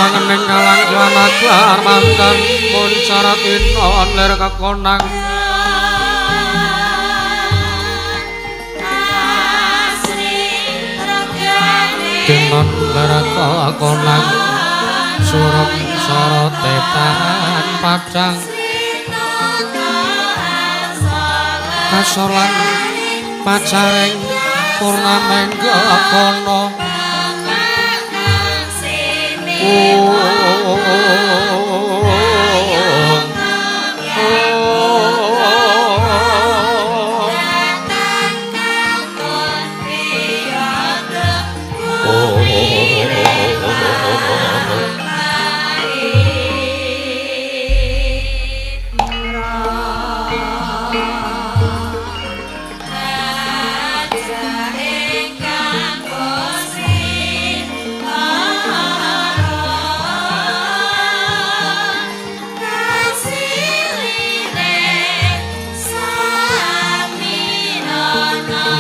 Langening kalang jwanaglar mantan mun caratinon lir kekonang tinon lir kekonang surup sorote tan padang kasolan pacaring purnamengga kono.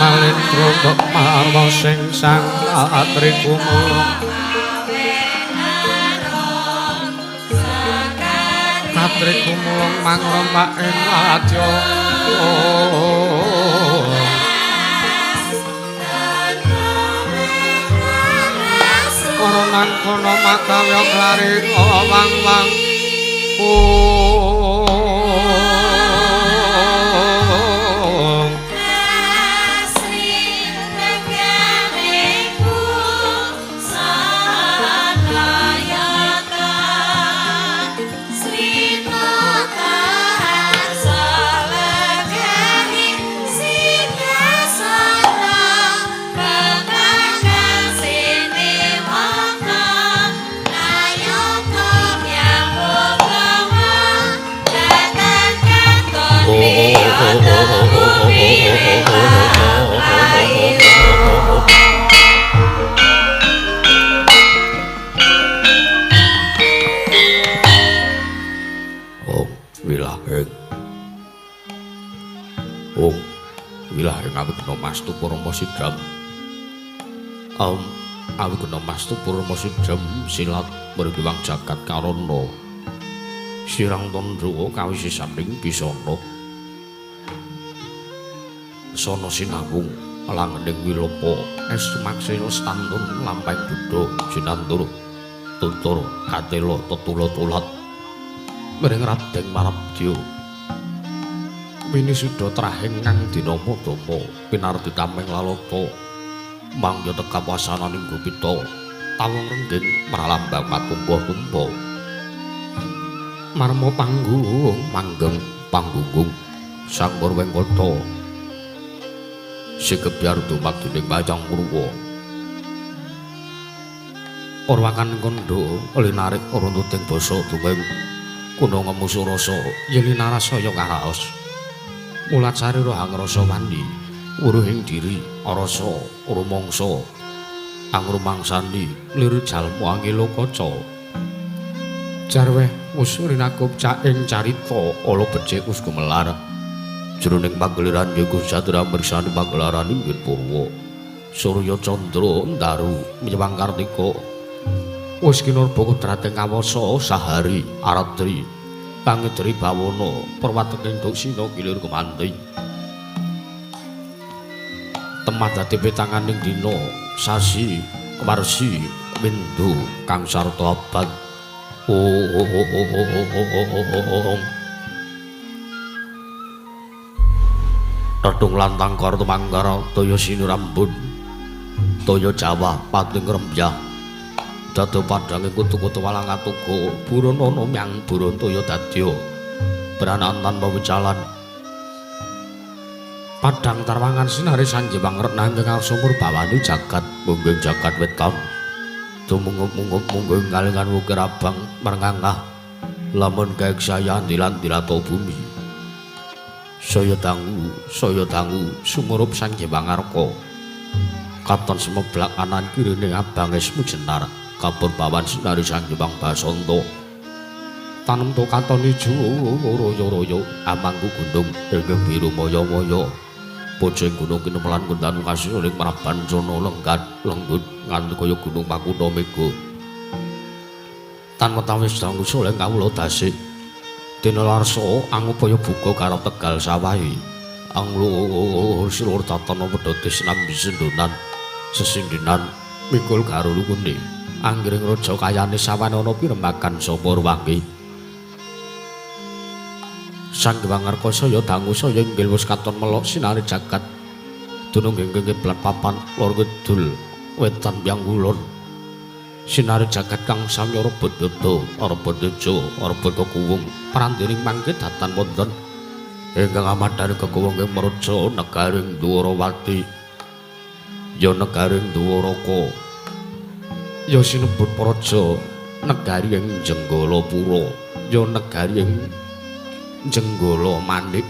Malindra marwa sing sang atri kumulung atri kumulung mangrompak ing wadya. Koronan kono makawya klari wang-wang. Om wilaheng. Om wilaheng awigna mastu parama sidam. Om awigna mastu parama sidam silat mriwang jagat karana. Sirang tandha kawisisaning bisana. Sono sinawung langening wilopa estu maksela stantun lampahing duda sinandur tutur katela tetula tulat miring Raden Marabdya winisuda trahing kang dinama dama pinardi tameng lalata mangya tekapasananing gupita tawung rengging pralambang matumpa-tumpa marma panggung manggeng panggunggung sanggur wengkata sigebyar dumaduning wayang purwa Orwakan kandha linarik runtuting basa dunging kuna ngemusu rasa yen linarasaya karaos mulat sarira hangrasa wani wuruhing diri rasa rumangsa angrumangsani lir jalma angela kaca jarweh wus rinakup caing carita ala becik wis gumelar jroning pageliran yaiku satria mirsani pagelaran inggih purwa Surya Candra Ndaru Miwang Kartika wis kinurba kodrating kawasa sahari aradri kang ngedri bawana perwateking duksina gilir kemanti temah dadi petanganing dina sasi warsi windu kang sarta abad. Redung lantang karo tumanggara toya sinurambun toya Jawa pating rembyah dado padhange kutu-kutu walang atuga buron ana myang buron toya dadya Branaan tanpa wecalan. Padang tarwangan sinari sanjewang retna ingkang arsa murbawani jagat mungging jagat wetan. Tumungup-mungup mungging kalingan wukir abang merngangah lamun kaek saya dilan-dilato bumi. Saya dangu sumurup sanjewang arka. Katon semeblak kanan kirine abang esmu jenar kapur bawan sinari sanjewang basanta. Tanem to katon ijo royo-royo amangku gunung ingkang biru maya-maya. Pocing gunung kinemelan kundan kasih ing Prabancana lenggat lenggut nganti kaya gunung Makutha Mega. Tan wetawis dangu soleh kawula dasik. Dene larsa angupaya buka karo Tegal sawahi. Anglur silur tatana pedhote sinambi sendonan sesindenan mikul karo lukune. Anggring raja kayane sawanana pirembagan sapa ruwangi. Sang Hyang Arka saya dangu saya inggil wis katon melok sinare jagat. Dunung ingkang kiblat papan lor kidul wetan yang kulon. Sinare jagat kang samya rebut yoda, rebut teja, rebut kekuwung. Prandining mangke datan wonten ingkang amadhani kekuwung ing Mraja negaring Dwarawati. Ya negaring Dwaraka. Ya sinebut Praja negari ing Jenggalapura. Ya negari ing Jenggala Manik.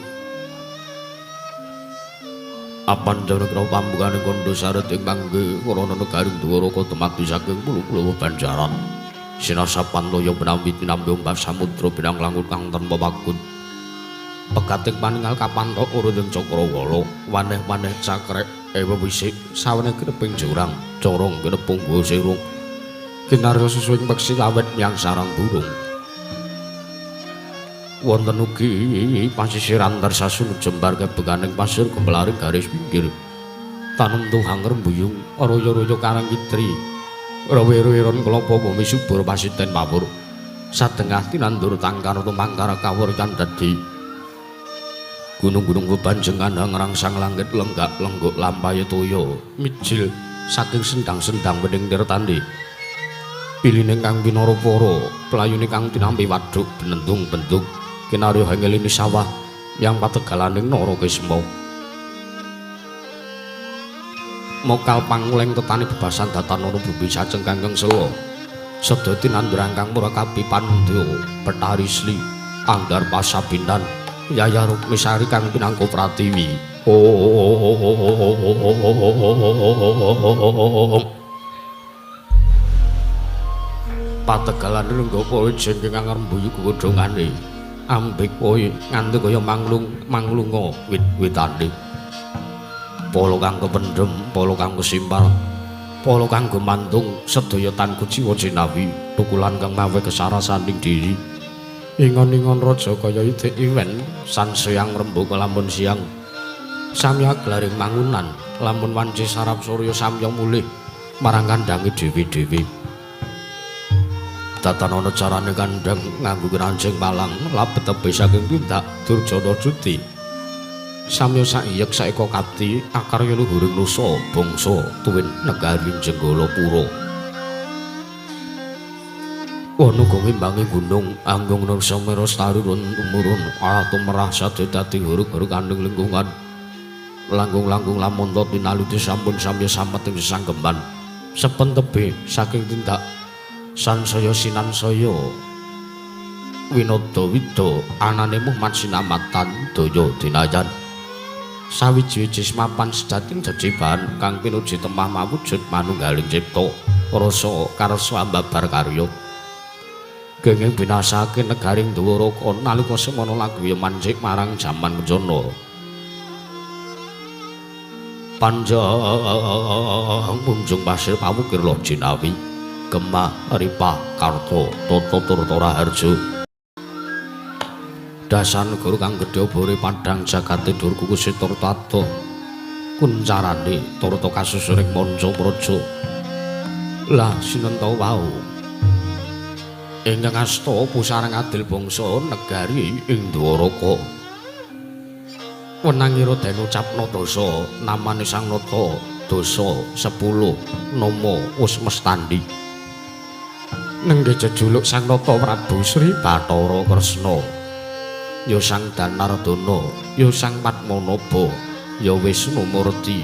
Apanjana kra pambukane kandha saret ing mangke krana negaring Dwaraka dumadi saking pulu-pulu banjaran. Sinasapan toya menawi tinampi ombak samudra binang langut kang tanpa pagun. Pegating paningal kapanthok urut ing cakrawala, waneh-waneh cakrek ewa wisik sawene kreping jurang, corong kinepung sirung. Kinarya susuing peksi lawet miyang sarang burung. Wonten ugi pasisiran tersasun jembar kebeganing pasir gemelaring garis pinggir. Tanem tuhang rembuyung royo-royo karang kitri. Rawe-raweron kelapa bumi subur pasiten mawur. Satengah tinandur tangkar tumangkar kawur kan dadi. Gunung-gunung bebanjengan ngrangsang langit lenggak lenggok lampahe toya mijil saking sendang-sendang wening tirtandi. Piline kang pinara-para, playune kang tinampi waduk benendung-bendung. Kinarya hangelini sawah yang pategalaning Narakisma. Mokal panguleng tetani bebasan datan ana bumi saceng kangkang sela. Sedaya tinandur kang murakabi pandya Betari Sli Anggar Pasabinan Yaya Rukmisari kang pinangka pratiwi. Pategalan lengga jengking kang ngrembuyu godhongane. Ambek kowe nganti kaya manglung manglunga wit-witane. Pala kang kependhem, pala kang kesimpal, pala kang gumantung sedaya tan kuciwa jinawi, tukulan kang mawe kesarasaning diri. Ingon-ingon raja kaya itik iwen sansayang rembug lamun siang. Samya glaring mangunan lamun wanci sarap surya samya mulih marang kandhange dhewe-dhewe. Datan ana carane kandhang nganggo krancing palang labet tebih saking tindak Durjana Juti. Samya saiyek saeka kapti akarya luhuring nusa bangsa tuwin negari Jenggalapura. Wana uga ngimbangi gunung anggung nusa merastari run tumurun arah tumerah sadaya dadi hurug-hurug aning lingkungan. Langgung-langgung lamonto tinaluti sampun samya samet ing sesanggeman. Sepen tebih saking tindak sansaya sinansaya winada wida anane Muhammad sinamatan daya dinayan. Sawiji-wiji semapan sejating jejibahan kang pinuji temah mawujud manunggaling cipta rasa karsa ambabar karya. Genging binasake negaring Dwaraka nalika semana lagu mancik marang jaman kencana. Panjang munjung pasir pawukir loh jinawi Gemah Ripah Karta Tata Turta Raharja. Dasan negara kang gedhe obore padhang jagate dur kukuse turta adoh kuncarane turta kasusuring manca praja. Lah sinenta wau ingkang asta pusarang adil bangsa negari ing Dwaraka. Wenangira den ucapna dasa namane Sang Nata dasa 10 nama wis mestandi. Nenggih jejuluk Sang Nata Prabu Sri Bathara Kresna. Ya Sang Danardana, ya Sang Padmanaba, ya Wisnu Murti.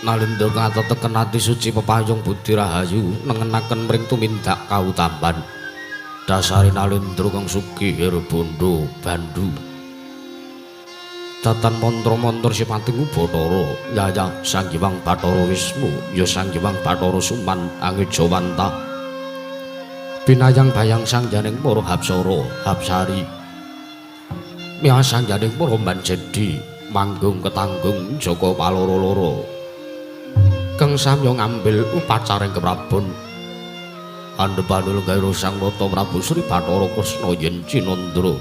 Nalindra kateteken ati suci pepayung budi rahayu nengenaken mring tumindak kautampan. Dasare nalindra kang sugih bondo bandu. Datan mantra-mantra sipating Bathara, yaya Sang Hyang Bathara Wisnu, ya Sang Hyang Bathara Suman Angejawantah. Binayang bayang sang janing para hapsara, hapsari. Miyas sang janing para manjedi, manggung ketanggung jaka paloro-loro. Kang samya ngambil upacaring keprabon. Andhepanul gawe Sang Nata Prabu Sri Bathara Kresna yen Cinandra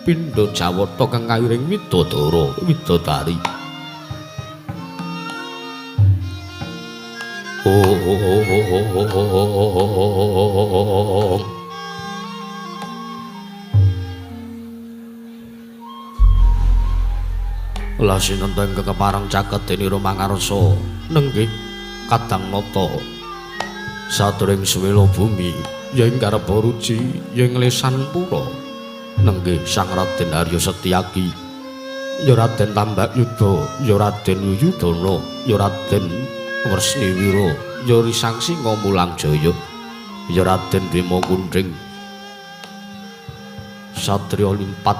pindha jawata kang kairing widodara widodari. Oh. Lasinten ingkang kepareng caket denira mangarsa nenggih kadang nata sadurung suwela bumi ya ing garba ruci ya ing lesan pura nenggih Sang Raden Arya Setyaki ya Raden Tambak Yuda ya Raden Yuyudana ya Raden Wresniwira ya Risang Singa Mulang Jaya ya Raden Bima Kunding satriya limpat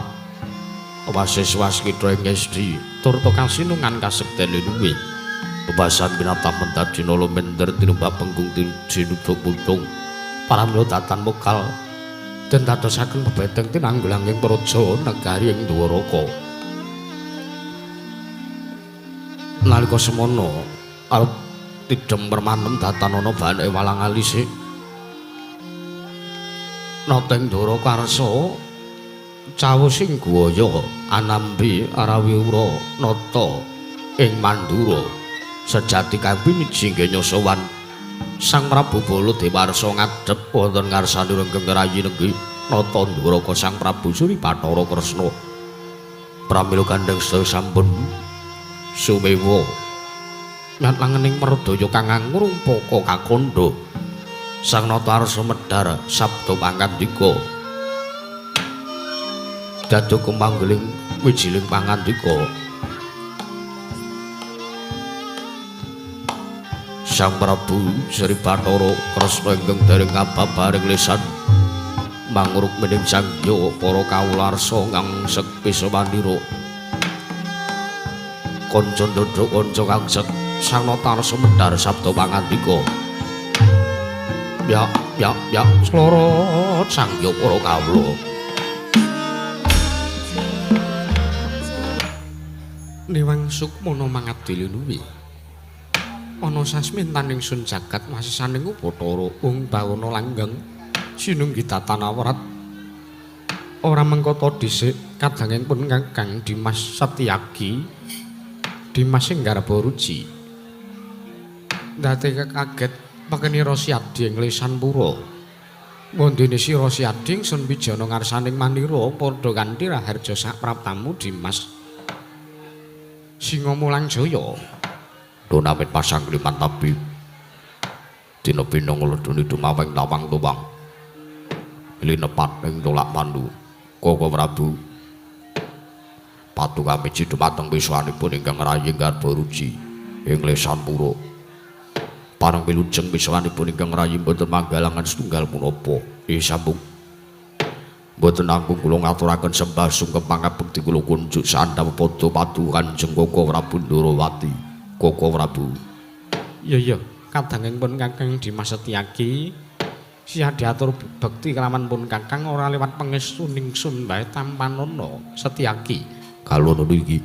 wasis waskita ing esti turta kasinungan kasekten luwih bebasan binatang mentadi nala mender tinumbak penggung tinuduk puntung paramila datan mokal den dadosaken bebeteng tinanggulang ing praja negari ing Dwaraka. Nalika semono arep tidhem permanem datan ana baneke walang alise nata ing Dwaraka arsa cawus ing guwaya anambi arawiwura nata ing Mandura sejati kapiniji nggenya sowan Sang Prabu Baladewarsa ngadhep wonten ngarsanipun ingkang rayi nenggih nata Ndwaraka Sang Prabu Sri Bathara Kresna. Pramila gandheng sedaya sampun sumewa nyat langening merdaya kang ngrumpaka kakandha. Sang Nata arsa medhar sabda pangandika. Dadu kumanggeling wijiling pangandika. Sang Prabu Sri Bathara Kresna ingkang dereng kababaring lesan mangruk mening sangya para kawularsa ngangsek pisawanira. Kanca ndhodhok kanca kangsek Sang Nata arsa medhar sabda pangandika. Ya ya ya slorot sangya para kawula. Niwang sukmana mangadili luwih. Ana sasmintan ingsun jagat wasisaning Bathara ung bawana langgeng sinunggi datan awrat ora mengkata dhisik kadanging pun Kakang Dimas Setyaki Dimas sing garba ruji ndate kaget pekenira Siadi ing lesan pura wondene sira Siadi ingsun wijana ngarsaning manira padha kanthi raharja sapraptamu Dimas Singa Mulang Jaya. Donawit pasang liman tabi dina bina ngleduni dumaweng tawang tuwang linepat ing tolak mandu Koko Prabu patu kamiji dumateng pisuwanipun ingkang rayi garba ruji ing lesan pura pareng wilujeng pisuwanipun ingkang rayi mboten manggalangan setunggal punapa sambung mboten langkung kula ngaturaken sembah sungkem pangabekti kula kunjuk sandhap padha padu Kanjeng Koko Prabu Ndorowati. Koko Prabu. Iya iya, kadanging pun Kakang Dimas Setyaki siap diatur bekti kelawan pun Kakang ora lewat pangestu ningsun bae tampanana Setyaki. Kalono iki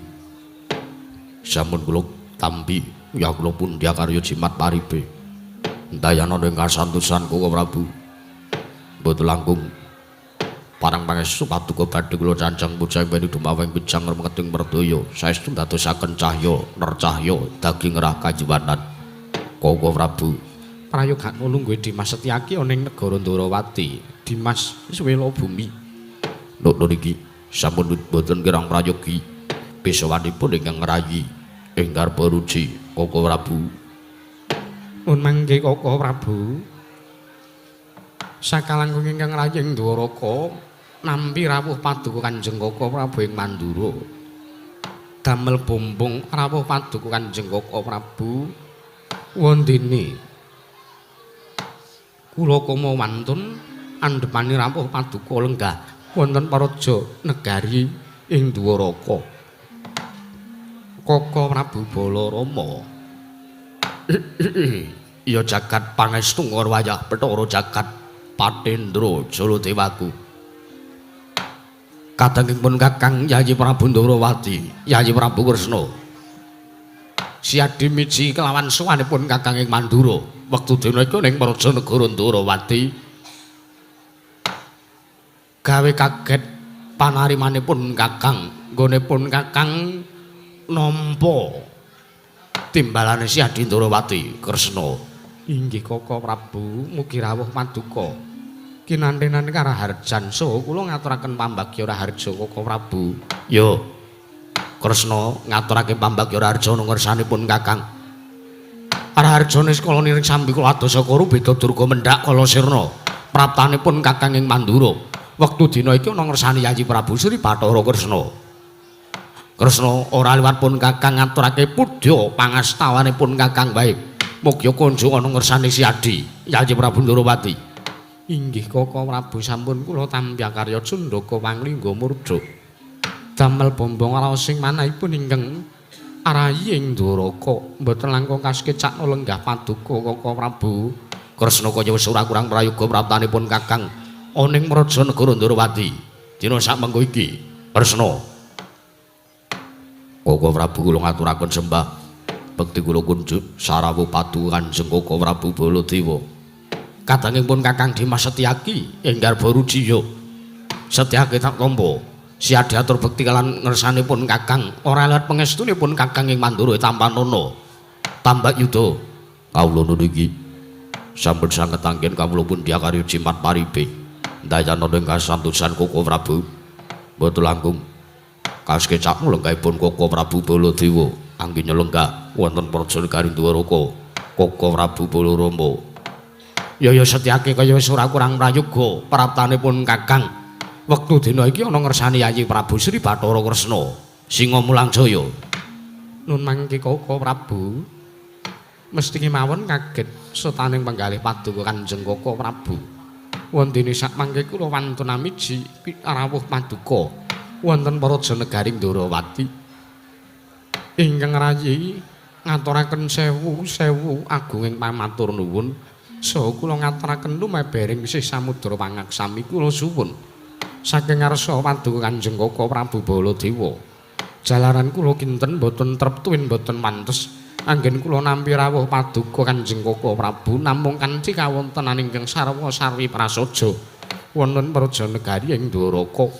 sampun kula tampi ya kula pundha karya jimat paripe. Ndayana ing kasantosan Koko Prabu. Mboten langkung parang pangestu paduka badhe kula cancang puja ing dumaweng pijang remeting merdaya saestu ndadosaken cahya nercahya daging rah kajiwanan Koko Prabu. Prayoga lungguhe Dimas Setyaki ana ing negara Ndorowati Dimas suwela bumi. Lho niki sampun boten kirang prayogi pisawanipun ingkang ngrayi ing garba ruji Koko Prabu. Mun mangke Koko Prabu. Sakalangkung ingkang raying Dwaraka nampi rawuh paduka Kanjeng Kaka Prabu ing Mandura. Damel bombong rawuh paduka Kanjeng Kaka Prabu wondene kula kama wantun andhepani rawuh paduka lenggah wonten paraja negari ing Dwaraka. Kaka Prabu Balarama. Ya jagat pangestu wayah Bathara jagat Patendra Jaladewaku. Kadangipun Kakang Yayi Prabu Ndorowati, Yayi Prabu Kresna. Siadi miji kelawan sowanipun Kakang ing Mandura. Wektu dina iku ning Praja Negara Ndorowati gawe kaget panarimanipun Kakang, nggonipun Kakang nampa timbalane Siadi Ndorowati Kresna. Inggih Kaka Prabu, mugi rawuh paduka. Kinantenan karaharjan saha kula ngaturaken pambagya raharja Kaka Prabu. Yo. Kresna ngaturake pambagya raharja ngersanipun Kakang. Raharja niskala niring sambi kula adasa karo beda durga mendhak kala sirna. Praptanipun Kakang ing Mandura. Wektu dina iki ana ngersani Yayi Prabu Sri Bathara Kresna. Kresna ora liwat pun Kakang ngaturake pudya pangastawanipun Kakang wae. Mugi kunjung ana ngersani Siadi Yayi Prabu Ndorowati. Inggih Kaka Prabu, sampun kula tampi akarya cundaka panglingga murda. Damel bombong raos sing manahipun ingkang arayi ing Dwaraka mboten langkung kasekecakna lenggah paduka Kaka Prabu. Kresna kaya wis ora kurang prayoga praptanipun Kakang ana ing Praja Negara Ndorowati. Dina sakmengko iki Kresna Kaka Prabu kula ngaturaken sembah bekti kula kunjuk sarawuh paduka Kanjeng Kaka Prabu Baladewa. Kadangipun Kakang Dimas Setyaki ing garba Rujiya. Setyaki tak tampa Siadi atur bekti kalan ngersanipun Kakang ora liwat pangestunipun Kakang ing Mandura tampanana. Tambak yuda kawula niki sampun sanget anggen kawula pun diakarya jimat paripe. Ndayana ing kasantosan Kaka Prabu. Mboten langkung kasekecakmu lenggahipun Kaka Prabu Baladewa anggen lenggah wonten Praja Negari Dwaraka. Kaka Prabu Balarama. Ya ya Setyaki kaya wis ora kurang prayoga praptanipun Kakang. Wektu dina iki ana ngersani Yayi Prabu Sri Bathara Kresna Singa Mulang Jaya. Nun mangke Kaka Prabu. Mesti kemawon kaget setaning penggalih paduka Kanjeng Kaka Prabu. Wondene sak mangke kula wantun amiji rawuh paduka wonten Praja Negari Ndorowati. Ingkang rayi ngaturaken sewu-sewu agunging pamatur nuwun. Saha kula ngaturaken lumebering sih samudra pangaksami kula suwun saking ngarsa paduka Kanjeng Kaka Prabu Baladewa. Jalaran kula kinten boten trep tuwin boten pantes anggen kula nampi rawuh paduka Kanjeng Kaka Prabu namung kanthi kawontenan ingkang sarwa sarwi prasaja wonten Praja Negari ing Dwaraka.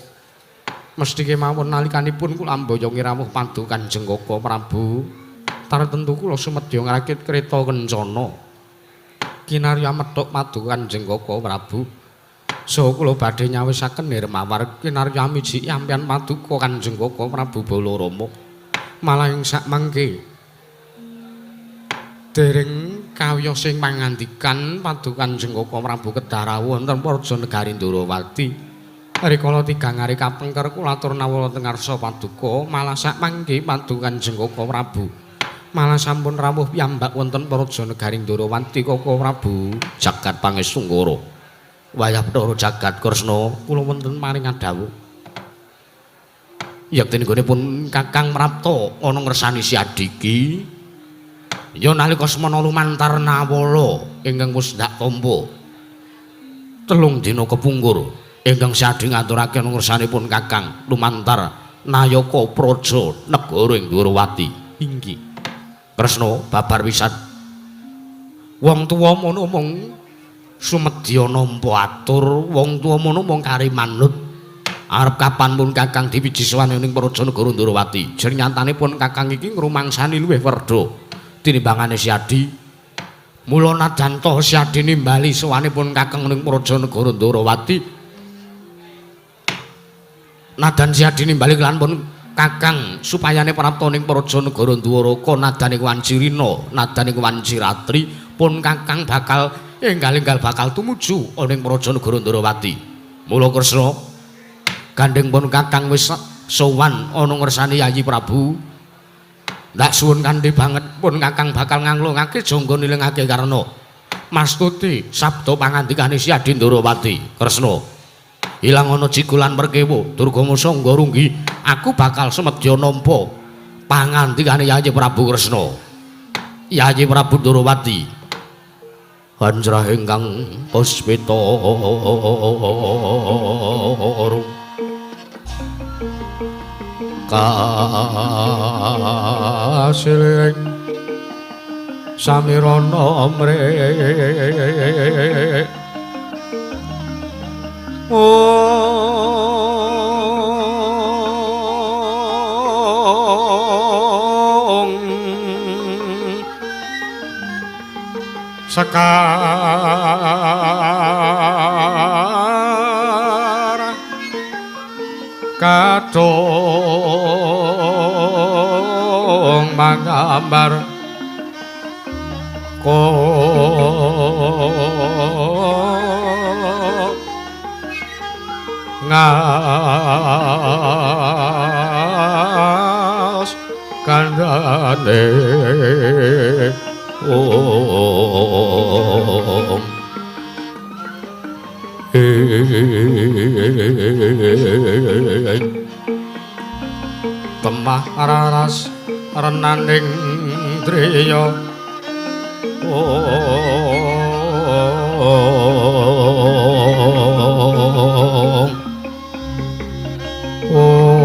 Mesthi kemawon nalikanipun kula amboyongi rawuh paduka Kanjeng Kaka Prabu tartemtu kula sumedya ngrakit kreta kencana. Kinarya methuk paduka Kanjeng Kaka Prabu. Saha kula badhe nyawisaken nirmawar kinarya miji ampian paduka Kanjeng Kaka Prabu Balarama. Malah ing sakmangke dereng kawiyos sing pangandikan paduka Kanjeng Kaka Prabu kedah rawuh wonten Praja Negari Ndorowati. Rikala tigang ari kapengker kula atur nawala teng ngarsa paduka, malah sakmangke paduka Kanjeng Kaka Prabu malah sampun rawuh piyambak wonten Praja Negari Ndorowati. Kaka Prabu jagat pangestungkara wayah Bathara jagat Kresna kula wonten paring dawuh. Yektene pun Kakang mrapta ana ngersani Siadi iki ya nalika semana lumantar nawala ingkang wis ndak tampa 3 dina kepungkur ingkang Siadi ngaturake ana ngersanipun Kakang lumantar nayaka praja negara ing Ndorowati. Inggih Kresna babar pisan wong tuwa mono mung sumedya nampa atur, wong tuwa mono mung kari manut. Arep kapan pun Kakang diwiji sowan ning Praja Negara Ndorowati. Jer nyatane pun Kakang iki ngrumangsani luwih werda tinimbangane Siadi. Mula najan ta Siadi nimbali sowanipun Kakang ning Praja Negara Ndorowati, nadan Siadi nimbali kelan pun Kakang supayane prapta ning Praja Negara Dwaraka nadane wanci rina, nadane wanci ratri pun Kakang bakal Enggal-enggal bakal tumuju ana ing Praja Negara Ndarawati. Mula Kresna gandeng pun Kakang wis sowan ana ngersane Yayi Prabu. Ndak suwun kanthi banget pun Kakang bakal nganglungake jangga nilingake karna mastuti sabda pangandikane Si Adi Ndarawati. Kresna ilang ana jikulan perkewa Durgama sangga runggi, aku bakal semedya nampa pangandikane Yayi Prabu Kresna. Yayi Prabu Ndarawati anjrah ingkang puspita kasiling samirana mrek ong sekar kadung mangambar ko ngas kandhane om temah raras renaning driya om om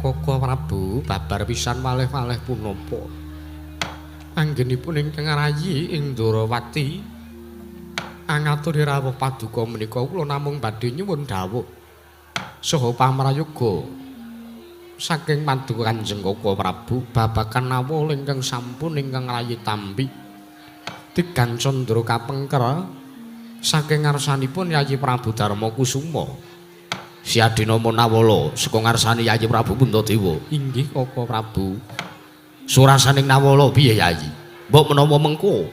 Koko Prabu babar pisan malih-malih punapa anggenipun ingkang rayi ing Ndarawati angaturi rawuh paduka menika kula namung badhe nyuwun dawuh saha pamrayoga saking paduka Kanjeng Koko Prabu babagan nawala ingkang sampun ingkang rayi tampi tigang candra kapengker saking ngarsanipun Yayi Prabu Darma Kusuma. Si Adinama Nawala saka ngarsane Yayi Prabu Puntadewa. Inggih Koko Prabu. Surasaning Nawala piye Yayi? Mbok menawa mengko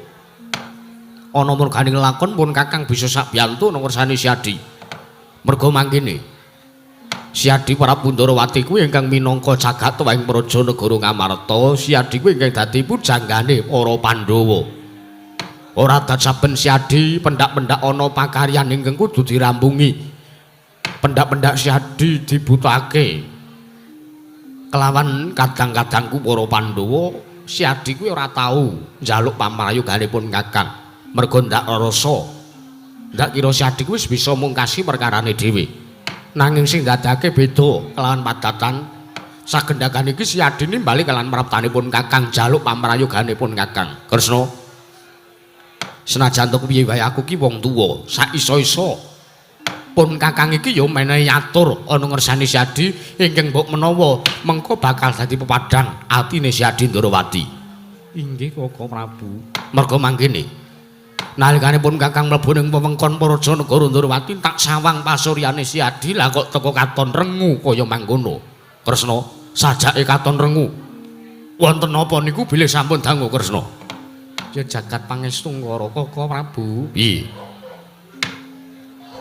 ana merganing lakon pun Kakang bisa sakbiyantu nang ngersane Si Adi. Merga mangkene Si Adi Prabu Ndarawati kuwi ingkang minangka jagat tuwing praja negara Ngamarta, Si Adi kuwi ingkang dadi pujanggane para Pandhawa. Ora dad saben Si Adi pendak-pendak ana pakaryan ingkang kudu dirampungi. Pendak-pendak Si Adi dibutake kelawan kadang-kadangku para Pandhawa. Si Adi kuwi ora tau njaluk pamrayoganipun Kakang merga ndak rasa ndak kira Si Adi kuwi wis bisa mungkasi perkarane dhewe. Nanging sing ndadekake beda kelawan padatan sagendhagan iki Si Adi nimbali kelawan praptanipun Kakang njaluk pamrayoganipun Kakang. Kresna senajan to piye wae aku ki wong tuwa sak iso-iso pun Kakang iki ya menehi atur ana ngersane Si Adi ingkang mbok menawa mengko bakal dadi pepadang atine Si Adi Ndarawati. Inggih Koko Prabu. Merga mangkene nalikane pun Kakang mlebu ning wewengkon Praja Negara Ndarawati tak sawang pasuryane Si Adi lah kok teka katon rengu kaya mangkono. Kresna sajake katon rengu. Wonten napa niku bilih sampun dangu Kresna? Ya jagat pangestu ngara Koko Prabu. Piye?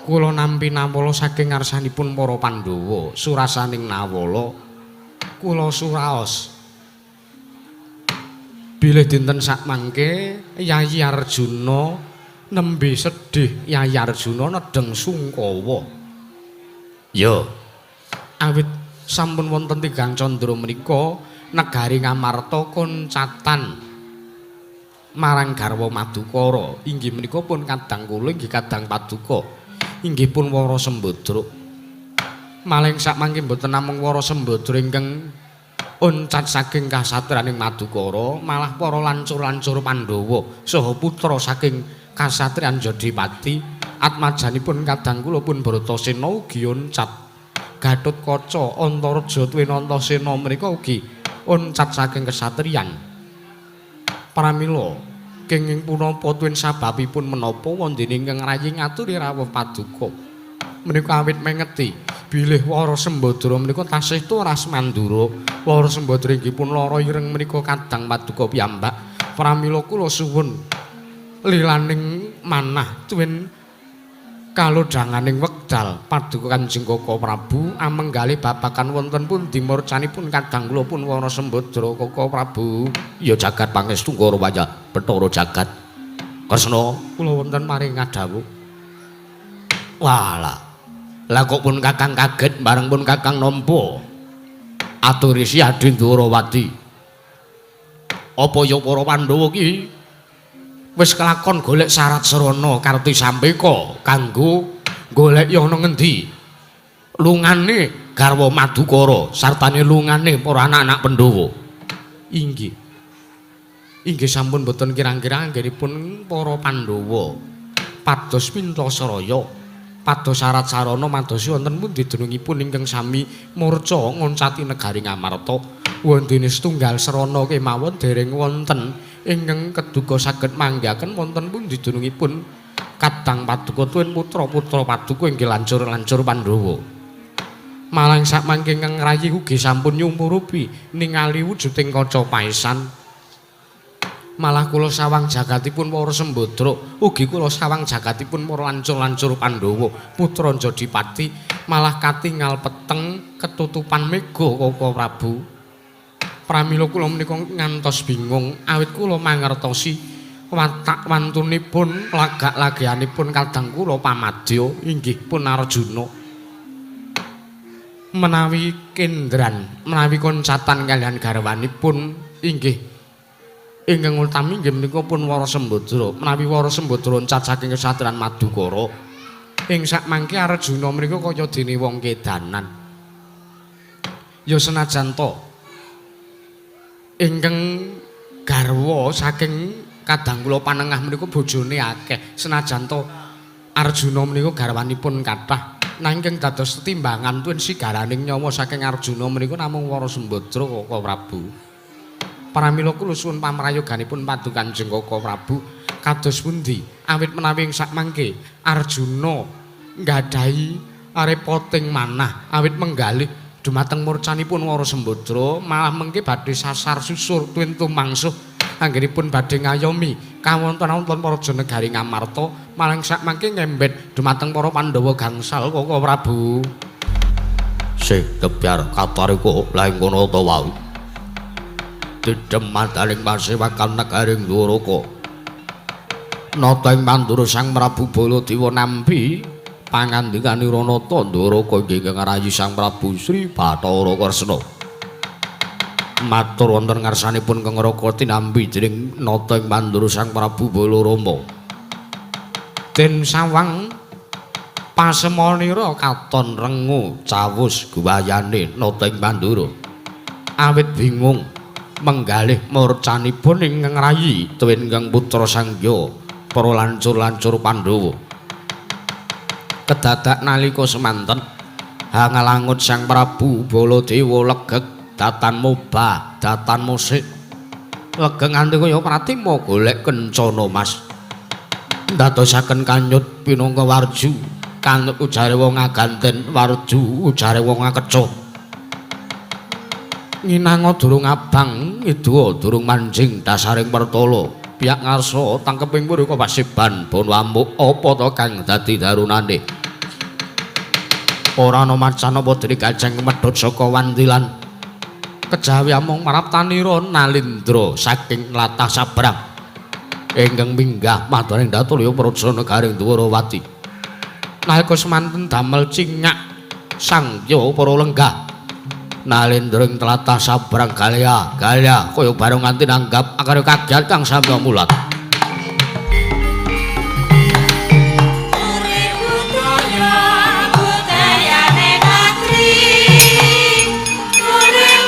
Kula nampi nawala saking ngarsanipun para Pandhawa, surasaning nawala kula suraos bilih dinten sakmangke Yayi Arjuna nembe sedih Yayi Arjuna nedheng sungkawa. Ya, awit sampun wonten tigang candra menika negari Ngamarta koncatan marang garwa Madukara, inggih menika pun kadang kula inggih kadang paduka inggih pun Wara Sembadra. Maling sakmangke mboten namung Wara Sembadra ingkang Oncat saking kasatriyaning Madukara, malah para lancur-lancur Pandhawa saha putra saking kasatriyan Jodipati atmajanipun kadang kula pun Bratasena ugi oncat. Gatotkaca Antareja tuwin Antasena menika ugi oncat saking kesatriyan. Pramila kenging punapa tuwin sababipun menapa wondene ingkang rayi ngaturi rawuh paduka menika awit mengeti bilih Wara Sembadra menika tasih turas mandura. Wara Sembadra inggih pun lara ireng menika kadang paduka piyambak. Pramila kula suwun lilaning manah tuwin kalodhanganing wekdal paduka Kanjeng Kaka Prabu amenggalih babagan wonten pundi murcanipun kadang kula pun Wara Sembadra Kaka Prabu. Ya jagat pangestu Kara wayah Bathara jagat. Kresna kula wonten maring ngadhawuh. Walah. Lah kok pun Kakang kaget bareng pun Kakang nampa aturi si Adindarawati. Apa ya para Pandhawa ki wis kelakon golek syarat sarana karti sampeka kanggo golek ana ngendi lungane garwa Madukara sartane lungane para anak-anak Pandhawa. Inggih. Inggih sampun boten kirang-kirang anggenipun para Pandhawa pados Pintasaraya pados syarat sarana madosi wonten pundi dunungipun ingkang sami murca ngoncati negari Ngamarta. Wondene setunggal sarana kemawon dereng wonten ingkang keduga saged manggihaken wonten pundi dunungipun kadang paduka tuwin putra-putra paduka inggih lancur-lancur Pandhawa. Malang sakmangke ingkang rayi ugi sampun nyumurupi ningali wujuding kaca paesan. Malah kula sawang jagatipun Wara Sembadra, ugi kula sawang jagatipun para lancur-lancur Pandhawa, putra Jodipati, malah katingal peteng ketutupan mega Kaka Prabu. Pramila kula menika ngantos bingung awit kula mangertosi watak wantunipun lagak-lageanipun kadang kula pamadya inggih pun Arjuna. Menawi kendran, menawi koncatan kaliyan garwanipun inggih ingkang utami inggih menika pun Wara Sembadra. Menawi Wara Sembadra oncat saking kesatriyan Madukara, ing sakmangke Arjuna menika kaya dene wong kedanan. Ya senajan to ingkang garwa saking kadang kula panengah menika bojone akeh, senajan to Arjuna menika garwanipun kathah, nanging dados tetimbangan tuwin sigaraning nyawa saking Arjuna menika namung Wara Sembadra Kaka Prabu. Pramila kula suwun pamrayoganipun paduka Kanjeng Kaka Prabu kados pundi awit menawi ing sakmangke Arjuna nggadahi repoting manah awit menggalih dumateng murcanipun Wara Sembadra, malah mengke badhe sasar susur tuwin tumangsuh anggenipun badhe ngayomi kawonten-wonten praja negari Ngamarta, malah sakmangke ngembet dumateng para Pandhawa gangsal Kaka Prabu. Sih kebyar katarika laing kono ta wae. Didem madaling pasewakan negaring Dwaraka. Nata ing Mandura Sang Prabu Baladewa nampi pangandikanira nata Dwaraka inggih ngarayi Sang Prabu Sri Bathara Kresna. Matur wonten ngarsanipun Kang Raka tinampi dening nata ing Mandura Sang Prabu Balarama. Den sawang pasemonira katon rengu cawus guwayane nata ing Mandura. Awit bingung menggalih murcanipun ing ngrayi tuwin ingkang putra Sangya para lancur-lancur Pandhawa. Kedadak nalika semanten hangalangut Sang Prabu Baladewa legeg datan mobah datan musik legeg nganti kaya pratima golek kencana mas. Ndadosaken kanyut pinangka warju, kanyut ujare wong aganten, warju ujare wong akeca. Nginanga durung abang, ngidua durung manjing dasaring pertala. Piyak ngarsa tangkeping mrika pasiban bono amuk apa to kang dadi darunane. Ora ana macan apa dene gajeng medhot saka wantilan. Kejawi amung maraptanira Nalindra saking latah sabrang ingkang minggah madaning datulya praja negaring Dwarawati. Nalika semanten damel cingak Sangya para lenggah. Nalindra ing tlatah sabrang galya galya kaya bareng nganti nanggap akare kagiat kang samya mulat. Budayane katri urip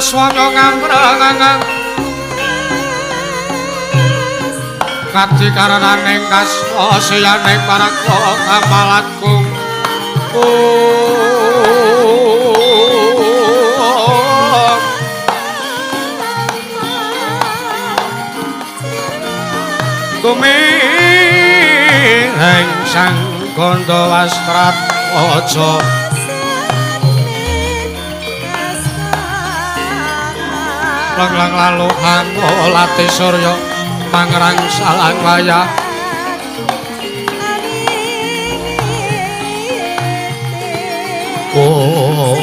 swanya ngamrengang kadi karenaning kasosianing paraga kamalatku. Tumiheng sang Gandha Wastratmaja lang lalu hangolati surya mangrang salang wayah oh.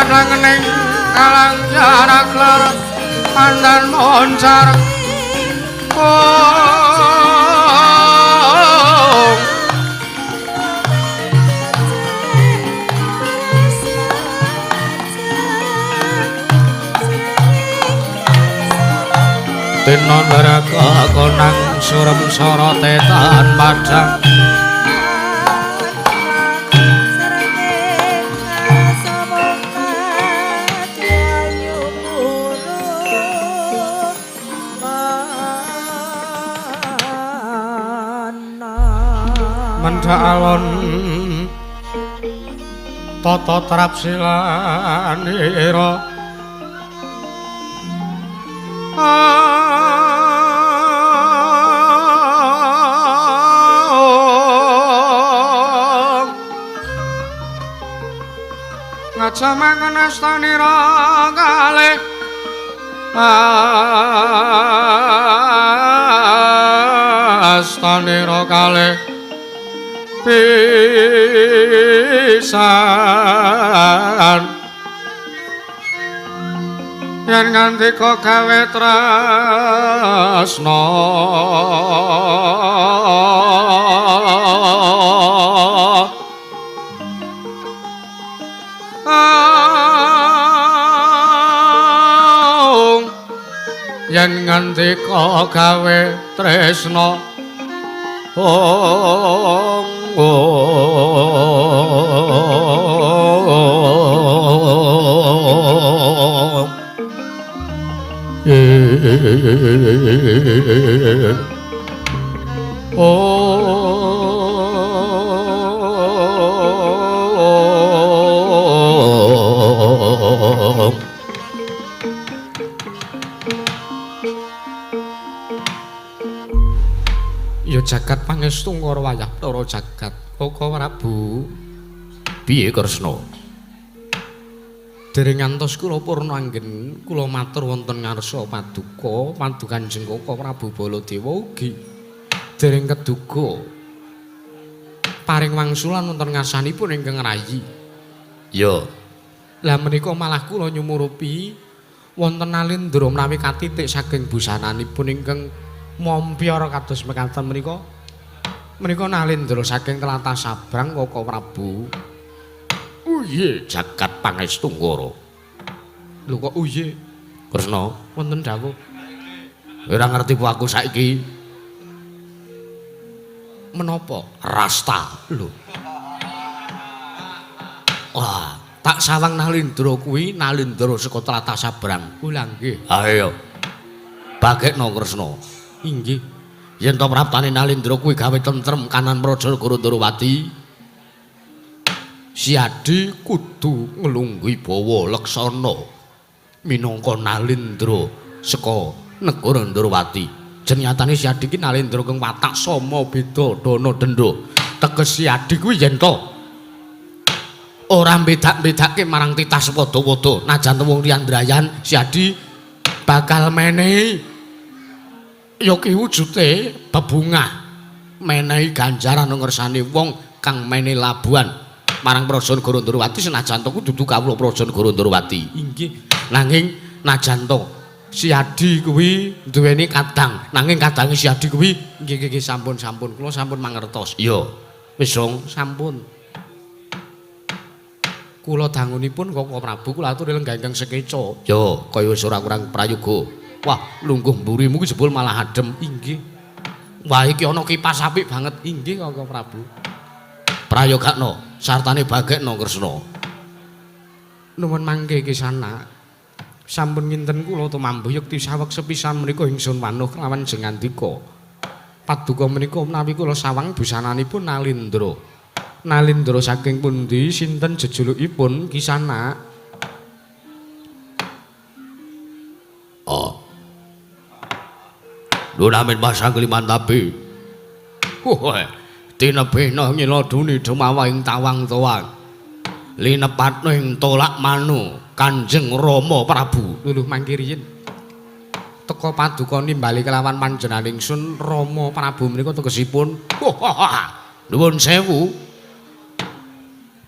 Langening kalang jarak lar pandan moncar Tena neraka konang surem sorote tan padang mendha alon tata trapsilanira ngajamangen astanira kalih astanira kalih pisan yen ngandika gawe tresna yen ngandika gawe tresna Ya jagat pangestu ngara wayah Bathara jagat Koko Prabu. Piye Kresna? Dereng ngantos kula purna anggen kula matur wonten ngarsa paduka padukanjeng Koko Prabu Baladewa ugi dereng keduga paring wangsulan wonten ngarsanipun ingkang rayi. Ya. Lah menika malah kula nyumurupi wonten nalindra menawi katitik saking busananipun ingkang mompyor kados mekaten menika menika nalindra saking tlatah Sabrang Koko Prabu. Uye jagat pangestu ngara. Lho kok uye? Kresna wonten dawuh. Ora ngerti po aku saiki. Menapa? Rasta. Lho. Wah, tak sawang nalindra kuwi nalindra saka tlatah Sabrang. Lha nggih. Ayo. Bagekno Kresna. Inggih. Yen to praptane Nalindra kuwi gawe tentrem kanan praja negara Ndorowati. Siadi kudu nglungguhi bawa leksana minangka Nalindra saka negara Ndorowati. Jenyatane Siadi ki Nalindra kang watak sama beda dana denda. Teges Siadi kuwi yen to ora mbedak-bedake marang titah sepadha-padha najan wong liyan drayan Siadi Bakal menehi ya ki wujude bebungah, menehi ganjaran ngersane wong kang menehi labuhan marang Praja Negara Ndorowati senajan to dudu kawula Praja Negara Ndorowati. Inggih. Nanging najan to Siadi kuwi duweni kadang, nanging kadange Siadi kuwi nggih nggih sampun-sampun kula sampun mangertos. Iya. Wis dong sampun. Kula dangunipun Koko Prabu kula aturi lenggah ingkang sekeca. Yo, kaya wis ora kurang prayoga. Wah, lungguh mburimu ki jebul malah adem. Inggih. Wah, iki ana kipas apik banget. Inggih Koko Prabu. Prayogakno, sartane bagekno Kresna. Nuwun mangke kisana. Sampun nginten kula tumambuh yekti saweg sepisan menika ingsun wanuh kelawan jengandika. Paduka menika menawi kula sawang busananipun Nalindra. Nalindra saking pundi sinten jejulukipun kisana? Oh. Nunamin pasang klimantabi. Wah, tinebihna ngiladuni dumawa ing tawang towang. Linepatna ing tolak manu Kanjeng Rama Prabu. Luluh mangke riyin. Teka paduka nimbali kelawan panjenengan ingsun Rama Prabu menika tegesipun. Nuwun sewu.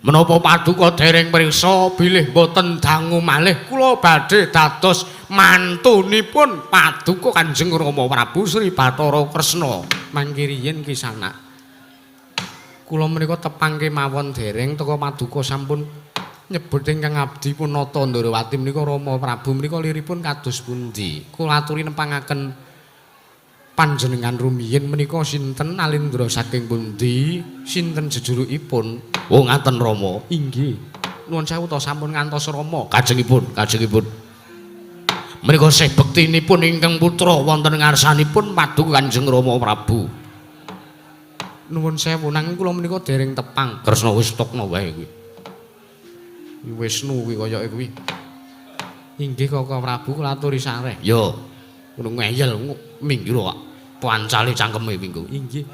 Menapa paduka dereng priksa bilih boten dangu malih kula badhe dados mantunipun paduka Kanjeng Rama Prabu Sri Bathara Kresna. Mangke riyin kisana. Kula menika tepang kemawon dereng teka paduka sampun nyebut ingkang abdi punata Ndorowati menika Rama Prabu menika liripun kados pundi? Kula aturi nepangaken panjenengan rumiyin menika sinten Nalindra saking pundi? Sinten jejulukipun? Oh ngaten Rama. Inggih. Nuwun sewu to sampun ngantos Rama. Kajengipun, kajengipun. Menika sih bektinipun ingkang putra wonten ngarsanipun paduka Kanjeng Rama Prabu. Nuwun sewu nanging kula menika dereng tepang. Kresna wis tokno wae kuwi. Wisnu kuwi kayake kuwi. Inggih Koko Prabu kula aturi sareh. Ya. Ngono ngeyel minggir kok. Pancale cangkeme minggu. Inggih.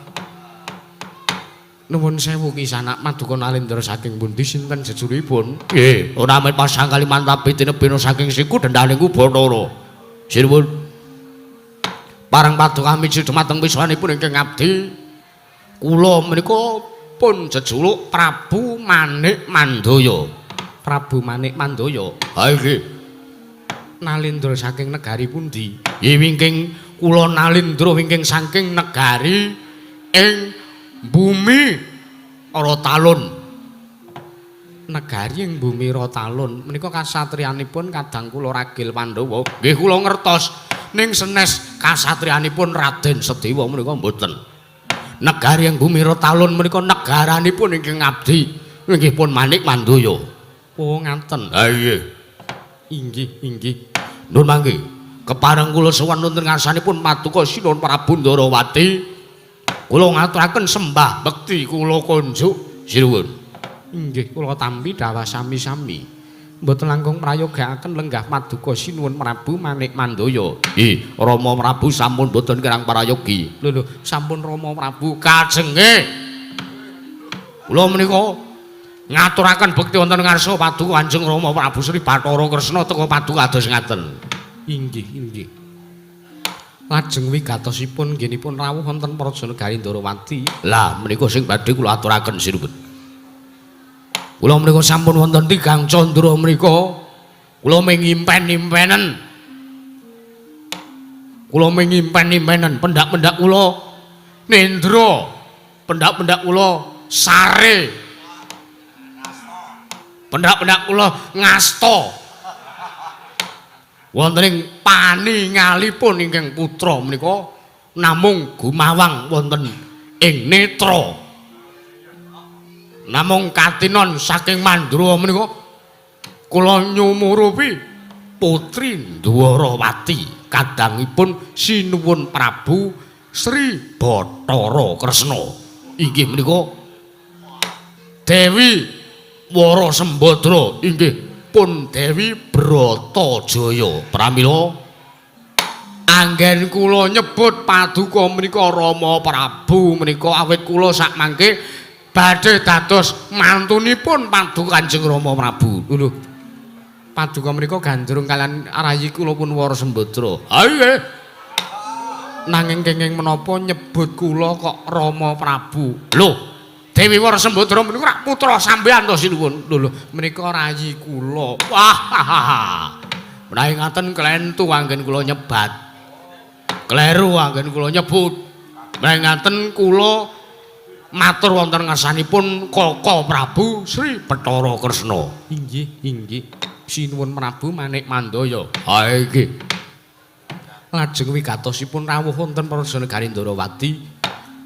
Nuwun sewu kisana paduka Nalindra saking pundi sinten jejulipun? Nggih, ora men pasang kalimantabi tinebina saking siku dendhaningku Bathara. Sinuwun. Parang paduka miji dumateng wiswanipun ingkang abdi kula menika pun jejuluk Prabu Manik Mandaya. Prabu Manik Mandaya. Ha inggih. Nalindra saking negari pundi? Nggih wingking kula Nalindra wingking saking negari ing Bumi Rotalun. Negari ing Bumi Rotalun menika kasatriyanipun kadang kula ragil Pandhawa. Nggih kula ngertos ning senes kasatriyanipun Raden Sedewa menika mboten. Negari ing Bumi Rotalun menika negaranipun ingkang abdi inggih pun Manik Mandaya. Oh ngaten. Ha nggih. Inggih, inggih. Nun mangke kepareng kula sowan wonten ngarsanipun paduka Sinuwun Prabu Ndorowati. Kula ngaturaken sembah bekti kula kunjuk sinuwun. Inggih kula tampi dhawah sami-sami. Mboten langkung prayogaaken lenggah paduka Sinuwun Prabu Manik Mandaya. Nggih, Rama Prabu sampun mboten kirang parayogi. Lho lho, sampun Rama Prabu kajenge. Kula menika ngaturaken bekti wonten ngarsa paduka Kanjeng Rama Prabu Sri Bathara Kresna teka paduka kados ngaten. Inggih, inggih. Lajeng wigatosipun nggenipun rawuh wonten Praja Negari Ndorowati. Lah menika sing badhe kula aturaken sinuwun. Kula menika sampun wonten tigang candra menika. Kula mingimpen-impenen. Kula mingimpen-impenen pendak-pendak kula nendra, pendak-pendak kula sare. Pendak-pendak kula ngasta. Wonten ing paningalipun ingkang putra menika namung gumawang wonten ing netra. Namung katinon saking Mandura menika kula nyumurupi putri Ndwarawati kadangipun Sinuwun Prabu Sri Bathara Kresna. Inggih menika Dewi Wara Sembadra inggih pun Dewi Bratajaya. Pramila anggen kula nyebut paduka menika Rama Prabu menika awit kula sakmangke badhe dados mantunipun paduka Kanjeng Rama Prabu. Lho, Paduka menika gandrung kalian rayi kula pun Wara Sembadra. Ha nggih. Nanging kenging menapa nyebut kula kok Rama Prabu. Lho, Dewi Wara Sembadra menika rak putra sampeyan to sinuwun. Lho lho, menika rayi kula. Wah. Menawi ngaten klentu anggen kula nyebat. Kleru anggen kula nyebut. Menawi ngaten kula matur wonten ngarsanipun Koko Prabu Sri Bathara Kresna. Inggih, inggih. Sinuwun Prabu Manik Mandaya. Ha iki. Lajeng wigatosipun rawuh wonten Praja Negari Ndarawati.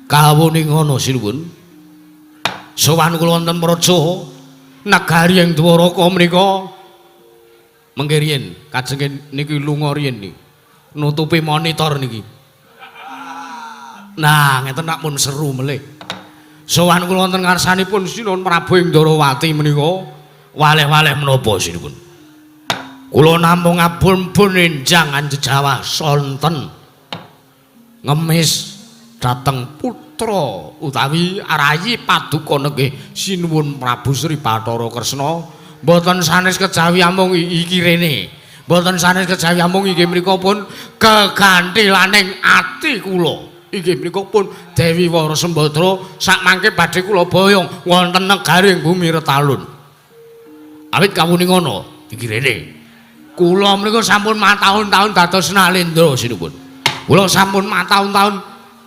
Kawuning ana sinuwun. Sowan kula wonten praja negari ing Dwaraka menika. Mengke riyin kajenge niki lunga riyin niki. Nutupi monitor niki. Nah, ngeten nak pun seru melih. Sowan kula wonten ngarsanipun Sinuwun Prabu ing Ndarawati menika waleh-waleh menapa sinuwun. Kula namung ngabun-bun enjang anjejawah sonten ngemis dhateng putra utawi rayi paduka nenggih Sinuwun Prabu Sri Bathara Kresna. Mboten sanes kejawi amung iki rene. Mboten sanes kejawi amung inggih mriku pun kegantilaning ati kula. Inggih mriku pun Dewi Wara Sembadra sakmangke badhe kula boyong wonten negari ing bumi Retalun. Awit kawuning ana iki rene. Kula menika sampun mataun-taun dados Nalendra sinuwun. Kula sampun mataun-taun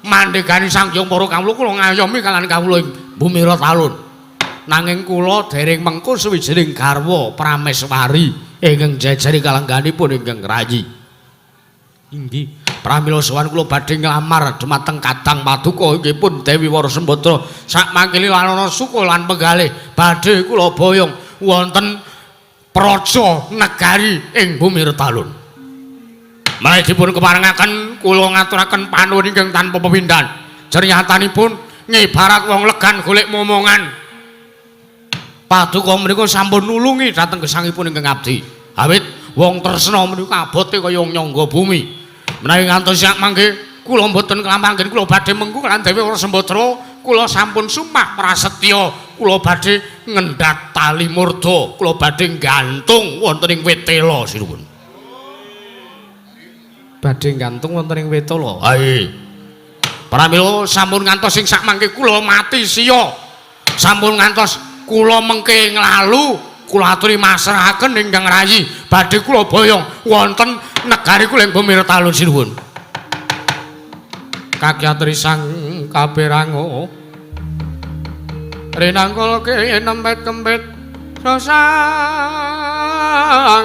mandhegani Sang Hyang Para Kawula, kula ngayomi kaliyan kawula ing bumi Retalun. Nanging kula dereng mengko suwijining garwa prameswari ingkang jejeri kalengganipun ingkang rayi. Inggih, pramila sowan kula badhe nglamar dumateng Kadang Paduka inggih pun Dewi Wara Sembadra sakmangke lanana suka lan penggalih badhe kula boyong wonten praja negari ing bumi Retalun. Menawi dipun keparengaken kula ngaturaken panuwun ingkang tanpa pepindhan. Jernyatanipun ngibarat wong legan golek momongan. Paduka menika sampun nulungi dhateng gesangipun ingkang abdi. Awit wong tresna menika abote kaya nyangga bumi. Menawi ngantos sak mangke kula mboten kelampanggen kula badhe mengku lan Dewi Wara Sembadra, kula sampun sumpah prasetya kula badhe ngendhat tali murda, kula badhe gantung wonten ing wit tela sinuwun. Badhe gantung wonten ing wit tela. Ha nggih. Pramila sampun ngantos sing sak mangke kula mati siya. Sampun ngantos kula mengke nglalu kula aturi masrahaken ingkang rayi badhe kula boyong wonten negari kula ing bumi Retalun sinuwun. Kakyatri sang kaperango rinangkul kinempet kempit sosang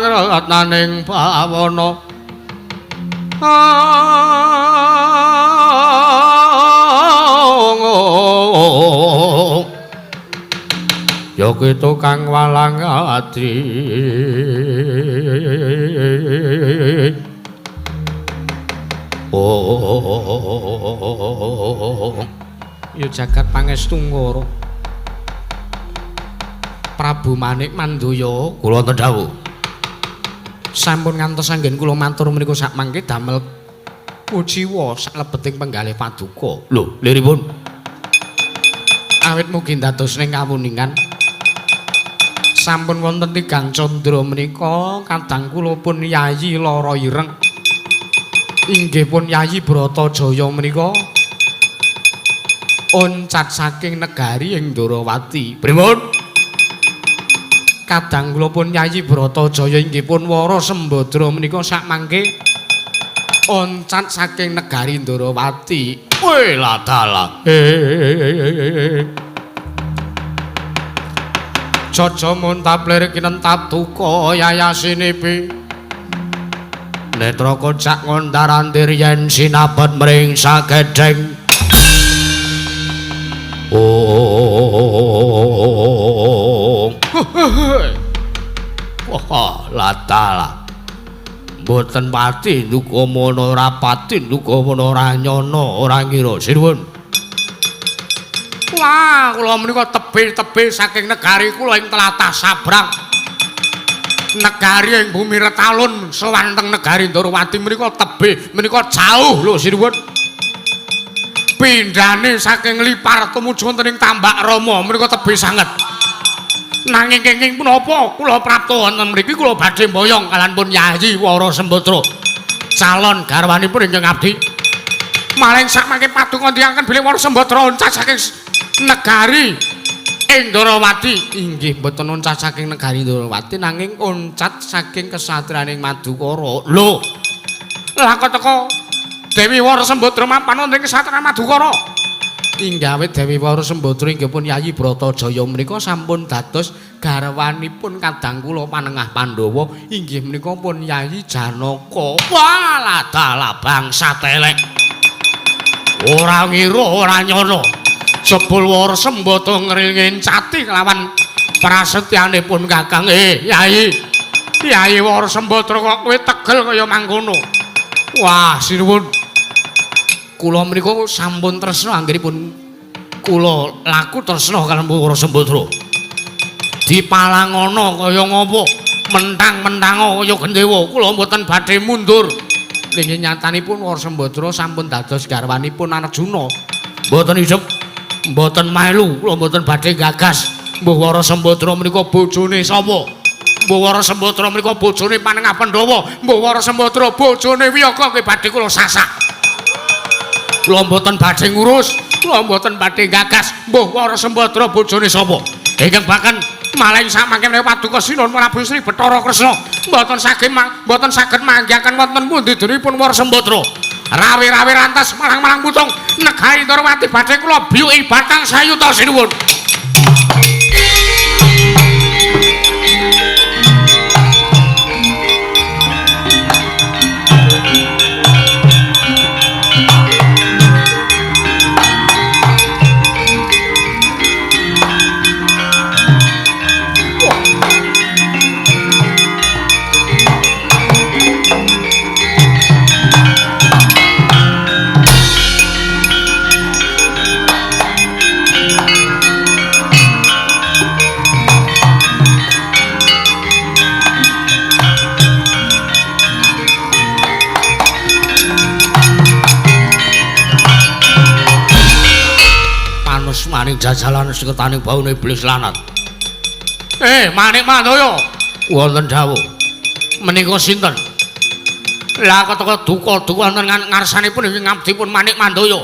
ratnaning bawana. Ya kuwi tukang walang ati. Oh. Ya jagat pangestu ngoro. Prabu Manik Mandaya kula wonten dawuh. Sampun ngantos anggen kula matur menika sakmangke damel kuciwa saklebeting penggalih paduka. Lho, liripun. Awit mugi dados ning kawuningan. Sampun wonten tigang candra menika kadang kula pun Yayi Lara Ireng. Inggih pun Yayi Bratajaya menika oncat saking negari ing Ndarawati. Pripun? Kadang kula pun Yayi Bratajaya inggih pun Wara Sembadra menika sakmangke oncat saking negari Ndarawati. Weh ladalah. Jaja muntaplir kinentap duka yayasinipi. Netra kocak ngondarandir yen sinabet mring sagedheng. Oh. Wah, ladalah. Mboten pati duka mono ora pati duka mono ora nyono ora ngira sinuwun. Wah, kula menika tebih-tebih saking negari kula ing tlatah Sabrang. Negari ing bumi Retalun sowan teng negari Ndarawati menika tebih menika jauh lho sinuwun. Pindhane saking Lipar tumuju wonten ing Tambak Rama menika tebih sanget. Nanging kenging punapa kula prapta wonten mriki kula badhe mboyong kaliyan pun Yayi Wara Sembadra. Calon garwanipun ingkang abdi. Maling sakmangke paduka ndiangaken bilih Wara Sembadra oncat saking negari Indrawati. Inggih mboten oncat saking negari Indrawati nanging oncat saking kesatriyaning Madukara. Lho. Lah kok teko Dewi Wara Sembadra mapan wonten ing kesatriyan Madukara. Inggih Dewi Wara Sembadra inggih pun Yayi Bratajaya menika sampun dados garwanipun kadang kula panengah Pandhawa inggih menika pun Yayi Janaka. Walah dalah bangsa telek. Ora ngira ora nyono. Jebul Wara Sembadra ngringin cati kelawan prasetyanipun Kakang. Yayi. Yayi Wara Sembadra kok kowe tegel kaya mangkono. Wah, sinuwun. Kula menika sampun tresna anggenipun kula laku tresna kaliyan Wara Sembadra. Dipalangana kaya ngapa? Mentang-mentango kaya gendewa, kula mboten badhe mundur. Nggih nyatanipun Wara Sembadra sampun dados garwanipun Arjuna. Mboten hidup, mboten melu, kula mboten badhe gagas. Mbuh Wara Sembadra menika bojone sapa? Mbuh Wara Sembadra menika bojone Panengah Pandhawa, mbuh Wara Sembadra bojone Wiyaga nggih badhe kula sasak. Kula mboten badhe ngurus, kula mboten badhe gagas. Mbuh Wara Sembadra bojone sapa? Ingkang bahkan maling samangke menika paduka Sinuhun Prabu Sri Bathara Kresna mboten saged manggihaken wonten pundi denipun Wara Sembadra. Rawe-rawe rantas malang-malang putung negari Ndrawati badhe kula biyuki batang sayuta sinuwun. Maning jajalan seketaning baune iblis lanat. Manik Mandaya wonten dawuh. Menika sinten? Lah keteka duka-duka wonten ngarsanipun ing ngabdipun Manik Mandaya.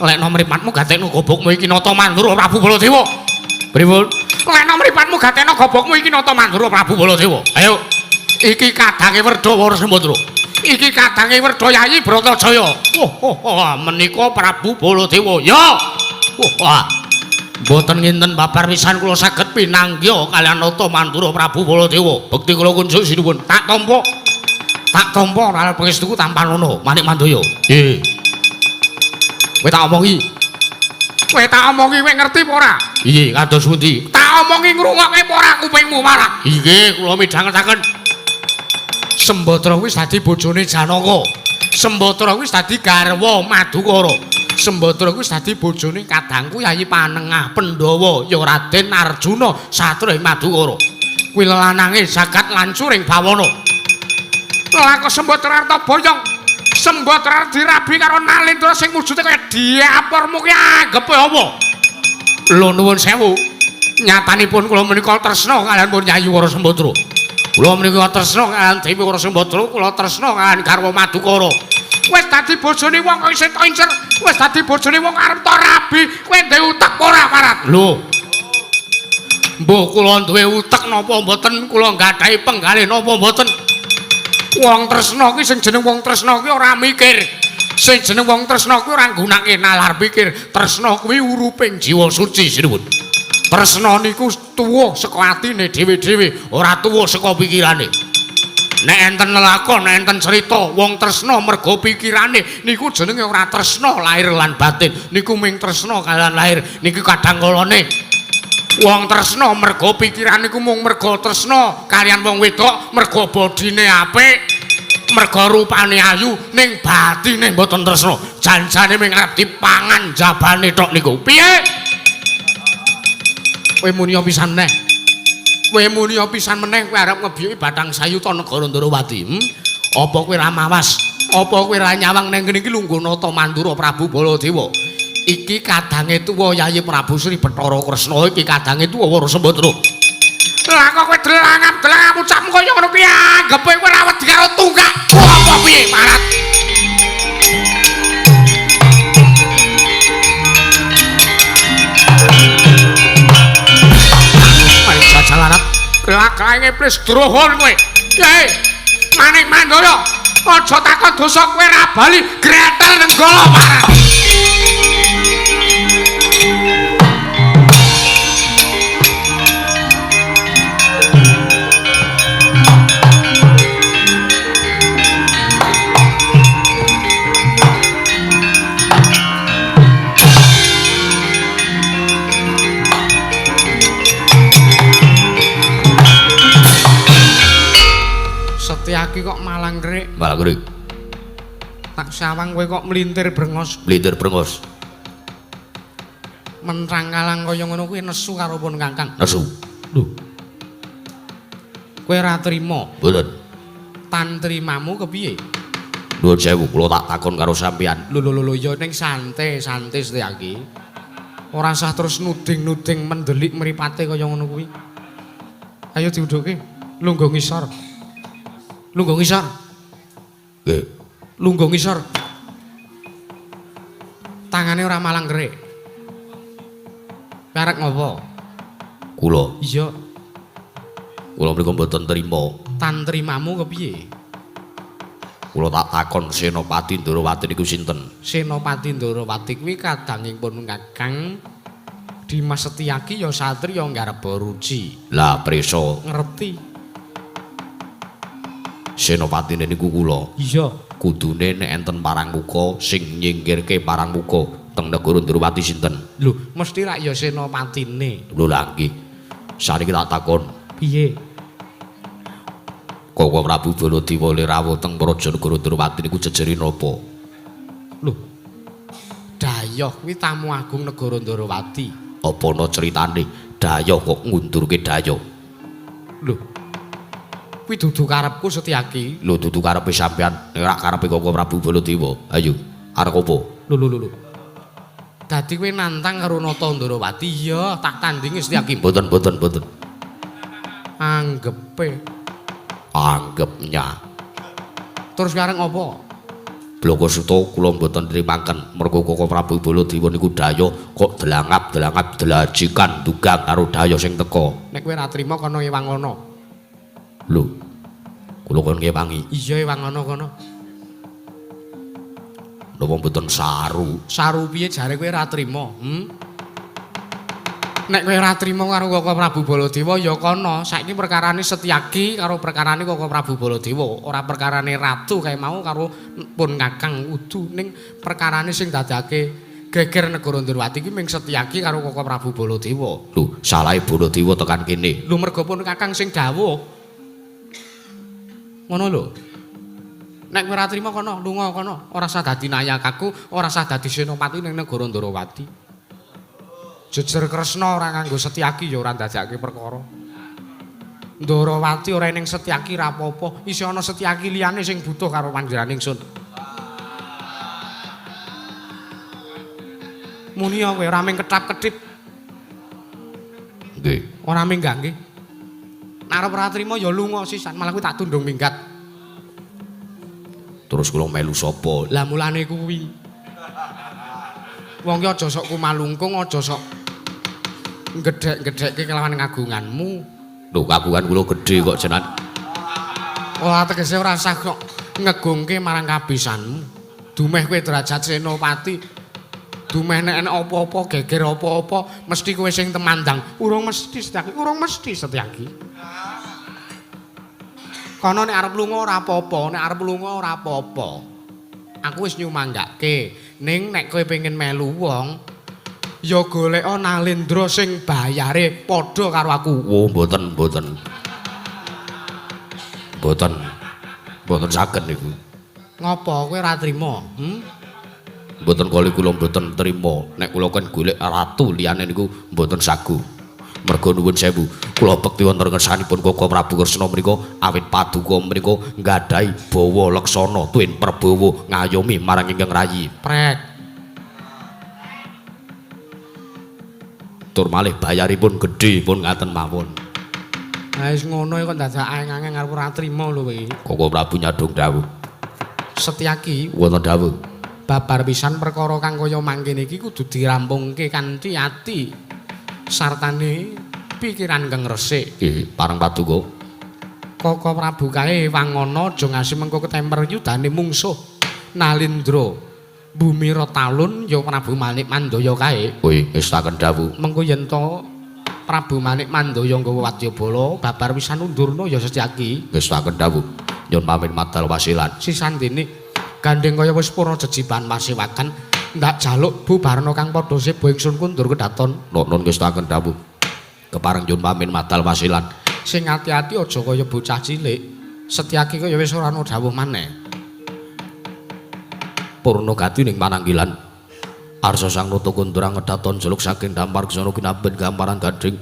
Lekno mripatmu gatekno gobokmu iki Nata Mandura Prabu Baladewa. Pripun? Lekno mripatmu gatekno gobokmu iki Nata Mandura Prabu Baladewa. Ayo. Iki kadange Werda Wara Sembadra. Iki kadange Werda Yayi Bratajaya. Oh, menika Prabu Baladewa. Ya. Wah, mboten nginten babar pisan kula saged pinanggih kaliyan Nata Mandura Prabu Baladewa. Bekti kula kunjuk sinuwun. Tak tampa. Tak tampa ora pangestuku tampanono Manik Mandaya. Nggih. Kowe tak omongi. Kowe tak omongi kowe ngerti apa ora? Iya, kados pundi? Tak omongi ngrungokke apa ora kupingmu marak? Nggih, kula midhangetaken. Sembadra wis dadi bojone Janaka. Sembadra wis dadi garwa Madukara. Sembadra kuwi dadi bojone kadangku Yayi Panengah Pandhawa ya Raden Arjuna satria ing Madukara. Kuwi lelanange jagat lancuring bawana. Lah kok Sembadra arta boyong. Sembadra dirabi karo Nalendra sing wujude kaya diapormu ki anggepe apa? Lho nuwun sewu. Nyatanipun kula menika tresna kaliyan pun Yayi Wara Sembadra. Kula menika tresna kaliyan Dewi Wara Sembadra, kula tresna kaliyan garwa Madukara. Wis dadi bojone wong kok isih tok incer, wis dadi bojone wong arep tok rabi, kowe duwe utek ora Parat? Lho. Mbuh kula duwe utek napa mboten, kula nggadahi penggalih napa mboten. Wong tresna kuwi sing jeneng wong tresna kuwi ora mikir. Sing jeneng wong tresna kuwi ora nggunakake nalar pikir. Tresna kuwi uruping jiwa suci sinuwun. Tresna niku tuwuh saka atine dhewe-dhewe, ora tuwuh saka pikirane. Nek enten lelakon, nek enten cerita wong tresna mergo pikirane niku jenenge ora tresna lahir lan batin, niku ming tresna kalian lahir. Niki kadang kalane wong tresna mergo pikiran niku mung mergo tresna kalian wong wedok, mergo bodine apik, mergo rupane ayu, ning batine mboten tresna. Janjane ming arep dipangan jabane tok niku. Piye? Kowe muni pisan neh. Kowe muni pisan meneh kowe arep ngebiyuki batang sayuta negara Ndrawati. Apa kowe ra mawas? Apa kowe ra nyawang nang kene iki lungguh Nata Mandura Prabu Baladewa? Iki kadange tuwa Yayi Prabu Sri Bathara Kresna, iki kadange tuwa Wara Sembadra. Delangap-delangap ucapmu kaya ngono kuwi anggepe kowe ora wedi karo tunggak. Apa piye, Marat? Mari jajalarat. Kelak-kelake iblis drohon kowe. Hei, Manik Mandala, aja takon dosa kowe ra bali gretel nenggala, Marat. Setyaki kok malang ngrik. Malang ngrik. Tak sawang kowe kok mlintir brengos. Mlintir brengos. Mentrang kalang kaya ngono kuwi nesu karo pun Kakang. Nesu. Lho. Kowe ora trima? Mboten. Tan trimamu kepiye? Nuwun sewu, kula tak takon karo sampeyan. Lho lho lho ya ning santai, santai Setyaki. Ora usah terus nuding-nuding mendelik mripate kaya ngono kuwi. Ayo diudhuke. Lungguh ngisor. Lungguh ngisor. Nggih. Lungguh ngisor. Tangane ora malang kerik. Karek ngopo? Kula. Iya. Kula mriku mboten trima. Tan trimamu kepiye? Kula tak takon Senopati Ndorowati niku sinten? Senopati Ndorowati kuwi kadanging pun Kakang Dimas Setyaki ya satriya nggarba ruci. Lah prisa ngerti. Senopatine niku kula. Iya. Kudune nek enten Parangmuka sing nyingkirke Parangmuka teng negara Ndorowati sinten? Lho, mesti rak ya senopatine. Lho lha nggih. Saniki tak takon. Piye? Koko Prabu Baladewa le rawuh teng Praja Negara Ndorowati niku jejere napa? Lho. Dayoh kuwi tamu agung negara Ndorowati. Apa ana critane dayoh kok ngundurke dayoh? Lho. Kuwi dudu karepku Setyaki. Lho dudu karepe sampean, nek ora karepe Koko Prabu Baladewa. Ayo, arep apa? Lho lho lho. Dadi kowe nantang karo Nata Ndorowati? Iya, tak tandingi Setyaki. Mboten, mboten, mboten. Anggepe. Anggepnya. Terus kareng apa? Blaka Suta kula mboten nrimaken mergo Koko Prabu Baladewa niku dayoh kok delangap-delangap delajikan dugang karo dayoh sing teka. Nek kowe ora trima kono ewangono. Lho. Kula kon ngewangi. Iya ewangono kono. Napa mboten saru? Saru piye jare kowe ora trima? Nek kowe ora trima karo Koko Prabu Baladewa ya kono. Saiki perkarane Setyaki karo perkarane Koko Prabu Baladewa, ora perkarane ratu kae mau karo pun Kakang udu, ning perkarane sing dadake geger negara Ndorowati iki ming Setyaki karo Koko Prabu Baladewa. Lho, salahe Baladewa tekan kene. Lho mergo pun Kakang sing dawuh. Ngono lho. Nek kowe ora trima kono, lunga kono, ora usah dadi nayakaku, ora usah dadi senopati ning negara Ndorowati. Jejer Kresna ora nganggo Setyaki ya ora ndadekake perkara. Ndorowati ora ning Setyaki ra apa-apa, isih ana Setyaki liyane sing butuh karo panjenengan ingsun. Muni kowe ora mung ketap-ketip. Nggih. Ora mung nggih. Nek arep ora trima ya lunga sisan, malah kuwi tak tundung minggat. Terus kula melu sapa? Lah mulane kuwi. Wong ki aja sok kumalungkung, aja sok gedhek-gedhekke kelawan kagunganmu. Lho, kagungan kula gedhe kok jenengan. Ora tegese ora usah kok ngegungke marang kabisanmu. Dumeh kowe derajat senopati. Dumeh nek enek apa-apa, geger apa-apa, mesti kowe sing temandang. Urung mesti Setyaki, urung mesti Setyaki. Kono nek arep lunga ora apa-apa, nek arep lunga ora apa-apa. Aku wis nyumanggake. Ning nek kowe pengen melu wong, ya goleka Nalendra sing bayare padha karo aku. Oh, mboten, mboten. Mboten. Mboten saged niku. Ngopo kowe ora trima? Mboten kali kula mboten trima. Nek kula kon golek ratu liyane niku mboten sagu. Mergo nuwun sewu, kula bekti wonten ngersanipun Koko Prabu Kresna mriku awit paduka mriku nggadahi bawa leksana tuwin perbawa ngayomi marang ingkang rayi. Prek. Tur malih bayaripun gedhe pun ngaten mawon. Ha wis ngono kok dadak angeng arep ora trima lho kowe. Koko Prabu nyadong dawuh. Setyaki wonten dawuh. Babar pisan perkara kang kaya mangkene iki kudu dirampungke kanthi ati sartane pikiran kang resik. Nggih, pareng paduka. Koko Prabu kae wangana aja ngasi mengko ketemper yudane mungsuh Nalindra. Bumira talun ya Prabu Manik Mandaya kae. Kuwi ngestaken dawuh. Mengko yen to Prabu Manik Mandaya nggawa wadyabala babar pisan undurna ya Setyaki. Ngestaken dawuh. Nyun pamit madal wasilan. Sisandene gandeng kaya wis purna jejiban pasewakan ndak jaluk bubarna kang padha seba ingsun kundur kedaton. Nun ngestaken dawuh. Kepareng nyun pamit madal wasilan. Sing ati-ati aja kaya bocah cilik. Setyaki kaya wis ora ana dawuh maneh. Purna gati ning pananggilan. Arsa sang nata kundur ngedaton jeluk saking dampar ksana kinabet gamparan gading.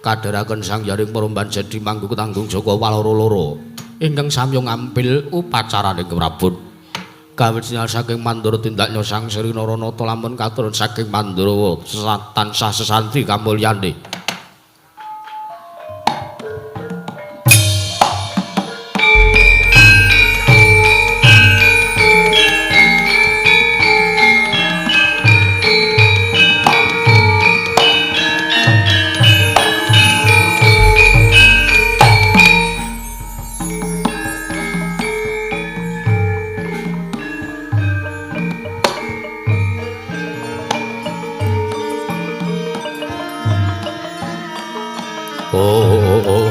Kadheraken sang yaring peromban jadi manggu ketanggung jaka waloro loro. Ingkang samya ngampil upacaraning Prabon. Kawit sinyal saking Mandura tindaknya sang Sri Naranata lamun katurun saking Mandura tansah sesanti kamulyane. Oh.